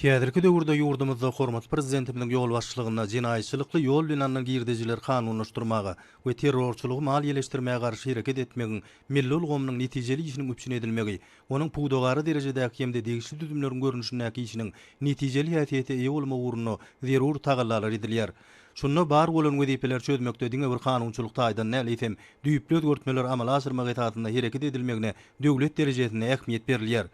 Häzirki döwürde ýurdumyzda hormatly Prezidentimiziň ýolbaşçylygynda jenaýatçylykly ýol bilen alnan girdejileri kanunlaşdyrmaga we terrorçylygy maliýeleşdirmäge garşy hereket etmegiň milli ulgamynyň netijeli işiniň üpjün edilmegi, onuň pudagara derejedäki hem-de degişli düzümleriň görnüşindäki işiniň netijeli häsiýete eýe bolmagy ugrunda zerur tagallalar edilýär. Şunda bar bolan wezipeleri çözmekde diňe bir kanunçylyk taýdan däl, eýsem, düýpli özgertmeleri amala aşyrmak esasynda hereket edilmegine döwlet derejesinde ähmiýet berilýär.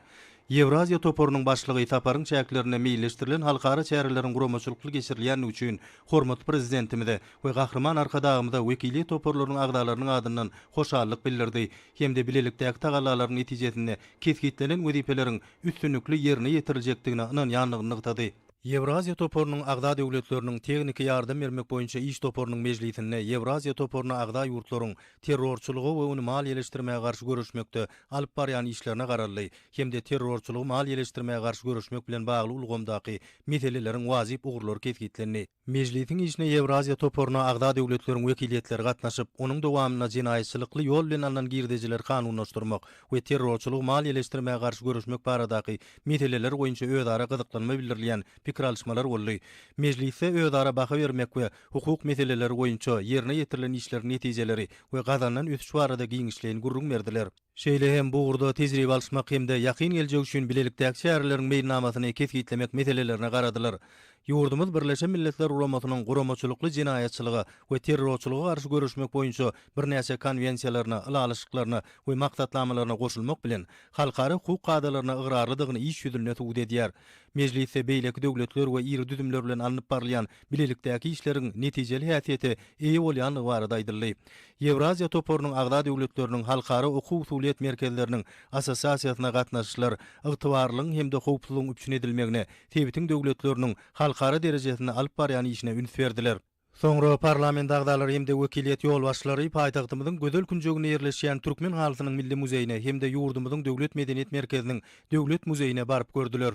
Ýewraziýa toparynyň başlygy saparyň çäklerinde meýilleşdirilen halkara çäreleriň guramaçylykly geçirilýändigi üçin hormatly Prezidentimize we Gahryman Arkadagymyza wekiliýet toparlarynyň agzalarynyň adyndan hoşallyk bildirdi hem-de bilelikdäki tagallalaryň netijesinde kesgitlenen wezipeleriň üstünlikli ýerine ýetiriljekdigine ynanýandygyny nygtady. Ýewraziýa toparynyň agza döwletleriniň tehniki ýardam bermek boýunça iş toparynyň mejlisinde Ýewraziýa toparyna agza ýurtlaryň terrorçylyga we ony maliýeleşdirmäge garşy göreşmekde alyp barýan işlerine garaldy hem-de terrorçylygy maliýeleşdirmäge garşy göreşmek bilen bagly ulgamdaky meseleleriň wajyp ugurlary kesgitlendi. Mejlisiň işine Ýewraziýa toparyna agza döwletleriň wekiliýetleri gatnaşyp, onuň dowamynda jenaýatçylykly ýol bilen alnan girdejileri kanunlaşdyrmak we terrorçylygy maliýeleşdirmäge garşy göreşmek baradaky meseleler boýunça özara gyzyklanma bildirilýän pikir alyşmalar boldy. Mejlisde özara baha bermek we hukuk meseleleri boýunça ýerine ýetirilen işleriň netijeleri we gazanylan ösüş barada giňişleýin gürrüň berdiler. Şeýle hem bu ugurda tejribe alyşmak hem-de ýakyn geljek üçin bilelikdäki çäreleriň meýilnamasyny kesgitlemek meselelerine garadylar. Ýurdumyz Birleşen Milletler Guramasynyň guramaçylykly jenaýatçylyga we terrorçylyga garşy göreşmek boýunça birnäçe konwensiýalaryna, ylalaşyklaryna we maksatnamalaryna goşulmak bilen, halkara hukuk kadalaryna ygrarlydygyny iş ýüzünde subut edýär. Mejlisde beýleki döwletler we iri düzümler bilen alnyp barylýan bilelikdäki işleriň netijeli häsiýete eýe bolýandygy barada aýdyldy. Ýewraziýa toparynyň agza döwletleriniň halkara okuw-usulyýet merkezleriniň assosiasiýasyna gatnaşyjylar ygtybarlylygyň hem-de howpsuzlygyň üpjün edilmegine, sebitiň döwletleriniň halkara derejesinde alyp barýan işine üns berdiler. Soňra parlament agzalary hem-de wekiliýet ýolbaşçylary paýtagtymyzyň gözel künjeginde ýerleşýän Türkmen halysynyň milli muzeýine hem-de ýurdumyzyň Döwlet medeniýet merkeziniň Döwlet muzeýine baryp gördüler.